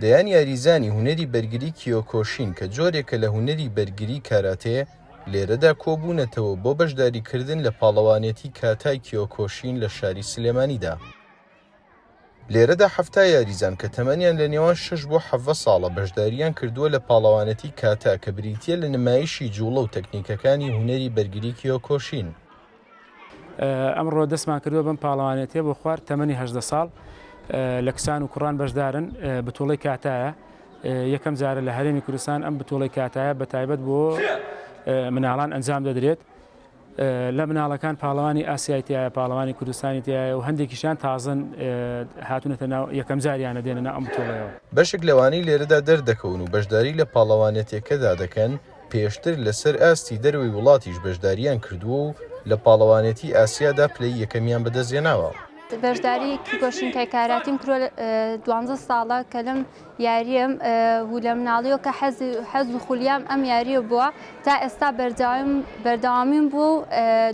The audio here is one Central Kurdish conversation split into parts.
دەیان یاریزانی هونەری بەرگری کیۆکۆشین کە جۆرێکە لە هونەری بەرگری کاراتێ، لێرەدا کۆبوونەتەوە بۆ بەشداریکردن لە پاڵەوانێتی کاتای کیۆکۆشین لە شاری سلێمانیدا. لێرەدا 70 یاریزان کە تەمەنیان لە نێوان 6 بۆ 17 ساڵە بەشداریان کردووە لە پاڵەوانێتی کاتا کە بریتییە لە نمایشی جوڵە و تەکنیکەکانی هونەری بەرگری کیۆکۆشین. ئەمڕۆ دەستمان کردووە بەم پاڵەوانێتیە بۆ خوار تەمەنی 18 ساڵ لە کچان و کوڕان بەشدارن بتوڵەی کاتایە یەکەم جارە لە هەرێمی کوردستان ئەم بتوڵەی کاتایە بە تایبەت بۆ مناڵان ئەنجام دەدرێت لە مناڵەکان پاڵەوانی ئاسیای تایە پاڵەوانی کوردستانی تایە و هەندێکیشان تازن هاتوونەتە ناو یەکەم جاریانە دێنە ناو ئەم بتوڵەیەوە. بەشێک لەوانەی لێرەدا دەردەکەون و بەشداری لە پاڵەوانێتیەکەدا دەکەن پێشتر لەسەر ئاستی دەرەوەی وڵاتیش بەشدارییان کردووە و لە پاڵەوانێتی ئاسیادا پلەی یەکەمیان بەدەستهێناوە. بەشداری کیکۆشینکای کاراتیم کردووە دوانزە ساڵە کە لەم یارییەم و لە مناڵیەوە کە حەز و خولیام ئەم یارییە بووە تا ئێستا بەردەوامیم بووە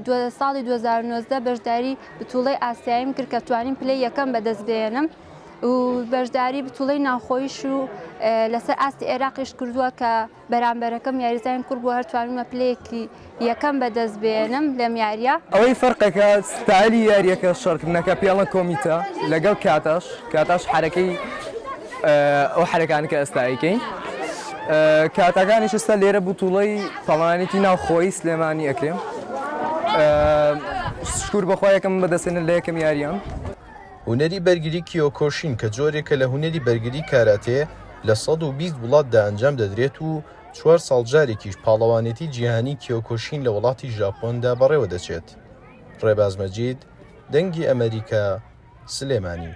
و ساڵی 2019 بەشداری بتوڵەی ئاسیاییم کرد کە توانیم پلەی یەکەم بەدەست بهێنم و بەشداری بتوڵەی ناوخۆیش و لەسەر ئاستی عێراقیش کردووە کە بەرامبەرەکەم یاریزانی کوڕ بوو هەر توانیومە پلەیەکی یەکەم بەدەست بێنم لەم یاریە. ئەوەی فەرقەکە ستایلی یاریەکە شەڕکردنەکە پێڵە کۆمیتە لەگەڵ کاتاش کاتاش حەرەکەی ئەو حەرەکانە کە ئێستا ئەیکەین کاتاکانیش ئێستا لێرە بوتوڵەی پاڵەوانێتی ناوخۆیی سلێمانی ئەکرێ شکور بەخوا یەکەم بەدەستێنن لە یەکەم یاریان. هونەری بەرگری کیۆکۆشین کە جۆرێکە لە هونەری بەرگری کاراتێ لە 120 وڵاتدا ئەنجام دەدرێت و چوار ساڵ جارێکیش پاڵەوانێتی جیهانی کیۆکۆشین لە وڵاتی ژاپۆندا بەڕێوەدەچێت. ڕێباز مەجید، دەنگی ئەمەریکا، سلێمانی.